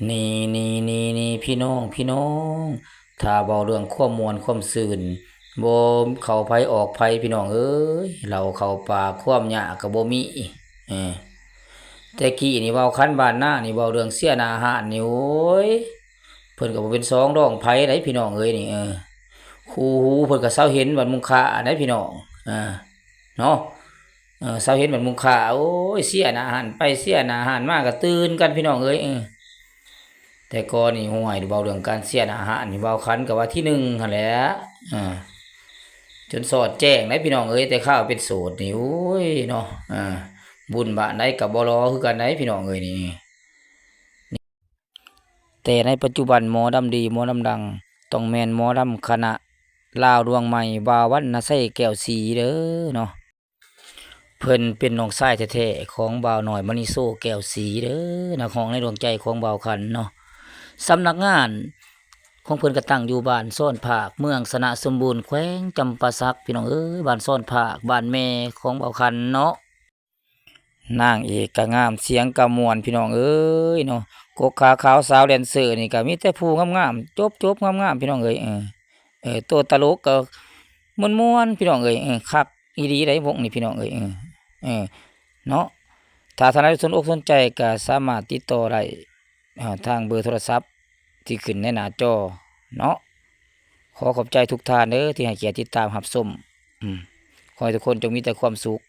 ນີ້ໆໆໆ ພີ່ນ້ອງ ພີ່ນ້ອງ ຖ້າເວົ້າເລື່ອງຄວາມມ່ວນຄວາມຊື່ນ ບໍ່ເຂົ້າໃຜອອກໃຜ ພີ່ນ້ອງເອີຍ ເຫຼົ້າເຂົ້າປາກ ຄວາມຍາກກໍບໍ່ມີ. ເອີ ແຕ່ກີ້ນີ້ເວົ້າຄັນບ້ານນານີ້ ເວົ້າເລື່ອງເສຍໜ້າຮ້ານນີ້ ໂອ້ຍ ເພິ່ນກໍບໍ່ເປັນສອງລອງໃຜໃດ ພີ່ນ້ອງເອີຍນີ້. ເອີ ຄູ່ຫູເພິ່ນກໍເຊົາເຫັນບັດມຸງຄ່າໃດ ພີ່ນ້ອງ ເອີ ເນາະ. ເອີ ເຊົາເຫັນບັດມຸງຄ່າ ໂອ້ຍ ເສຍໜ້າຮ້ານໄປເສຍໜ້າຮ້ານມາກໍຕື່ນກັນ ພີ່ນ້ອງເອີຍ. ເອີ ແຕ່ກ່ອນນີ້ ຫ້ວຍ ເວົ້າເລື່ອງການເສຍໜ້າຮ້ານນີ້ ເວົ້າຄັນກໍວ່າທີໜຶ່ງຫັ້ນແຫຼະ ເອີ ຈົນສອດແຈ້ງໄດ໋ ພີ່ນ້ອງເອີຍ. ແຕ່ຄາວເປັນໂສດນີ້ ໂອ້ຍ ເນາະ ເອີ ບຸນບ້ານໃດກໍບໍ່ຫຼໍ່ຄືກັນໄດ໋ ພີ່ນ້ອງເອີຍນີ້. ແຕ່ໃນປັດຈຸບັນ ໝໍລຳດີ ໝໍລຳດັງ ຕ້ອງແມ່ນໝໍລຳຄະນະລາວດວງໃໝ່ ບ່າວວັນນະໄຊ ແກ້ວສີເດີເນາະ. ເພິ່ນເປັນນ້ອງຊາຍແທ້ໆຂອງບ່າວນ້ອຍ ມະນີໂຊ ແກ້ວສີເດີ ນັກຮ້ອງໃນດວງໃຈຂອງບ່າວຄັນເນາະ. ສຳນັກງານຂອງເພິ່ນກໍຕັ້ງຢູ່ບ້ານຊອນພາກ ເມືອງຊະນະສົມບູນ ແຂວງຈຳປາສັກ ພີ່ນ້ອງເອີຍ. ບ້ານຊອນພາກ ບ້ານແມ່ຂອງບ່າວຄັນເນາະ. ນາງເອກກໍງາມ ສຽງກໍມ່ວນ ພີ່ນ້ອງເອີຍເນາະ. ກົກຂາຂາວສາວແດນເຊີນີ້ກໍມີແຕ່ຜູ້ງາມໆ ຈົບໆ ງາມໆ ພີ່ນ້ອງເອີຍ. ເອີ ເອີ ໂຕຕະຫຼົກກໍມ່ວນໆ ພີ່ນ້ອງເອີຍ. ເອີ ຄັກອີ່ຫຼີໃດ໋ວົງນີ້ ພີ່ນ້ອງເອີຍ. ເອີ ເອີ ເນາະ ຖ້າທ່ານໃດສົນອົກສົນໃຈກໍສາມາດຕິດຕໍ່ໄດ້ ເອີ ທາງເບີໂທລະສັບທີ່ຂຶ້ນໃນໜ້າຈໍເນາະ. ຂໍຂອບໃຈທຸກທ່ານເດີທີ່ໃຫ້ກຽດຕິດຕາມຮັບຊົມ. ອືມ ຂໍໃຫ້ທຸກຄົນຈົ່ງມີແຕ່ຄວາມສຸກ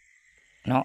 ເນາະ.